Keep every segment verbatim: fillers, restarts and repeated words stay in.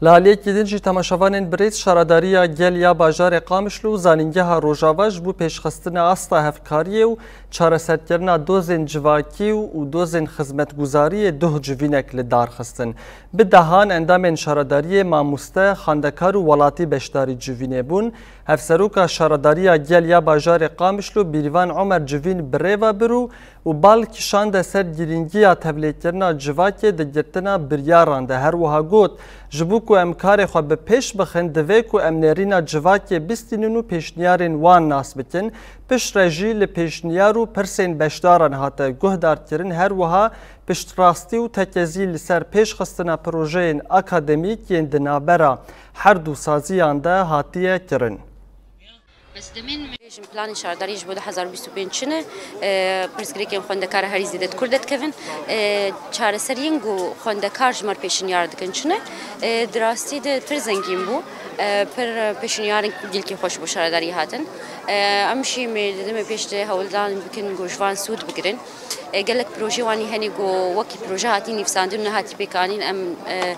Li aliyekî din jî temaşevanên birêz, Şaredariya Gel ya Bajarê Qamişlo û Zanîngeha Rojava ji bo pêşxistina asta hevkariyê û çareserkirina dozên civakî û, û dozên xizmetguzariyê duh civînek li dar xistin. Bi dehan endamên şaredariyê, mamoste, xwendekar û welatî beşdarî civînê bûn. Hevseroka Şaredariya Gel ya Bajarê Qamişlo Bîrvan Omer civîn bi rê ve bir û û bal kişande ser girîngiya tevlêkirina civakê di girtina biryaran de. Her wiha got, ji bo ku em karê xwe bi pêş bixin, divê ku em nêrîna civakê bistînin û pêşniyarên wan nas bikin. Piştre jî li pêşniyar û pirsên beşdaran hate guhdarkirin, her wiha piştrastî û tekezî li ser pêşxistina projeyên akademîk yên di navbera her du saziyan de hatiye kirin. Bêjim planên şaredariyê ji bo du hezar û bîst û pênc çi ne? E, pirsgirêkên xwendekar herî zêde di kur de dikevin. E, çareseriyên ku xwendekar ji me re pêşinyar dikin çi ne? E, di rastî de pir zengîn bû. E, pir pêşinyarên gelkî xweş bo şaredariyê hatin. E, em jî mê di demê pêş de hewldan bikin ku ji van sûd bigirin. E, gelek projeyê wan hene ku wekî proje hatî nivîsandin û nehatî pêkanîn, em, e,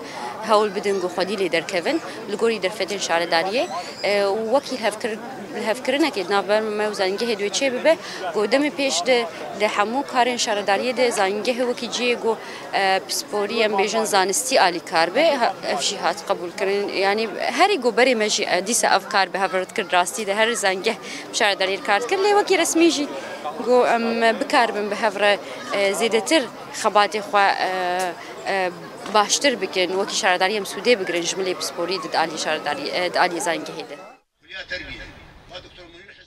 hewl bidin ku xwedî lê derkevin li gorî derfetên şaredariyê. E, û wekî lihevkir-, lihevkirinekê di navber me û zanîngehê de çê bibe, ku demê pêş de li hemû karên şaredariyê de zanîngehê wekî cihê ku, e, pisporî, em bêjin zanistî alîkar be. Ha, ev jî hat qebûlkirin. Yanî herî ku berê me jî, e, dîsa ev kar bi hev re dikir, rastî de her zanîngeh bi şaredariyê re kar dikir, lê wekî resmî jî ku em bikaribin bi hev re, e, zêdetir xebatê xwe, e, e, baştir bikin, wekî şaredarî em sûdê bigirin ji milê pisporî di aliyê şaredarî, e, di aliyê zanîngehê de.